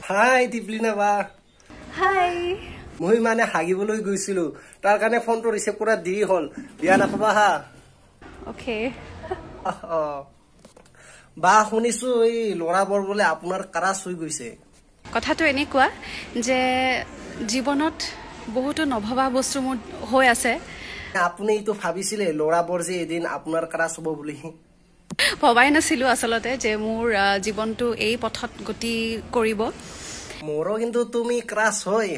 হাই দীপলিনা বা। হাই। মই মানে হাগিবলৈ গৈছিলো, তাৰ কাৰণে ফোনটো ৰিচিভ কৰা দেৰি হ'ল, বেয়া নাপাবা হা। অ'কে। বা শুনিছো এই ল'ৰাবোৰ বোলে আপোনাৰ ক্ৰাছ হৈ গৈছে। কথাটো এনেকুৱা যে জীৱনত বহুতো নভবা বস্তু মোৰ হৈ আছে। আপুনি এইটো ভাবিছিলে ল'ৰাবোৰ যে এদিন আপোনাৰ ক্ৰাছ হ'ব বুলি? ভবাই নাছিলো আচলতে যে মোৰ জীৱনটো এই পথত গতি কৰিব। মোৰো কিন্তু তুমি ক্ৰাছ হয়।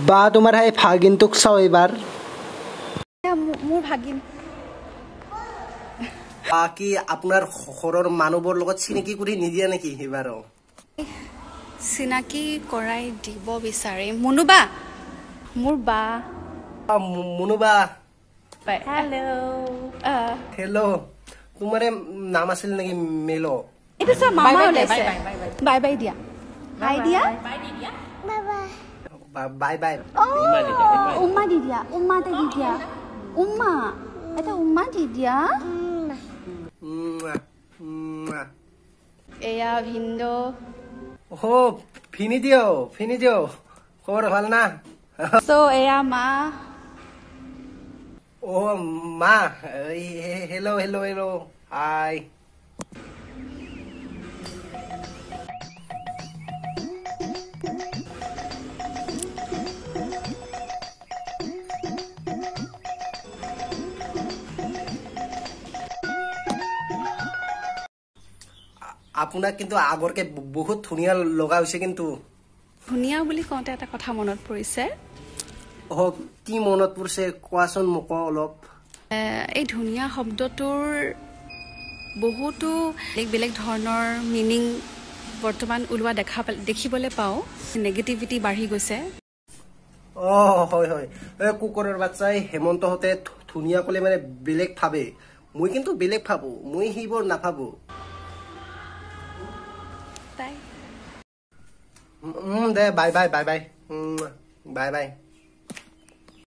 বা তোমাৰ সেই ভাগিনটোক চাওঁ এইবাৰ। মোৰ ভাগিন। বাকী আপোনাৰ ঘৰৰ মানুহবোৰ লগত চিনাকি কৰি নিদিয়া নেকি এইবাৰো? চিনাকি কৰাই দিব বিচাৰিম। মুনুবা, মোৰ বা। মুনুবা। হেল্ল'। হেল্ল', তোমাৰে নাম আছিল নেকি মেলো? এইটো চোৱা, মামা ওলাইছে। বাই বাই দিয়া। হাই দিয়া। Bye bye. উম্মা দি দিয়া, উম্মা এটা দি দিয়া, উম্মা এটা উম্মা দি দিয়া। এয়া ভিনদেউ। অ' ভিনি দিও, ভিনি দিও, খবৰ ভাল না? চ' এয়া মা। অ' মা, হেল্ল' হেল্ল' হেল্ল', হাই। আপোনাক কিন্তু আগৰকে বহুত ধুনীয়া লগা হৈছে কিন্তু। ধুনীয়া বুলি কওঁতে এটা কথা মনত পৰিছে। অ' কি মনত পৰিছে কোৱাচোন মোক অলপ। এই ধুনীয়া শব্দটোৰ বহুতো বেলেগ বেলেগ ধৰণৰ মিনিং বৰ্তমান ওলোৱা দেখিবলৈ পাওঁ। নেগেটিভিটি বাঢ়ি গৈছে। অ' হয় হয়, এই কুকুৰৰ বাচ্চাই হেমন্তহঁতে ধুনীয়া ক'লে মানে বেলেগ ভাবে, মই কিন্তু বেলেগ ভাবো, মই সেইবোৰ নাভাবো। দে bye bye bye bye bye bye.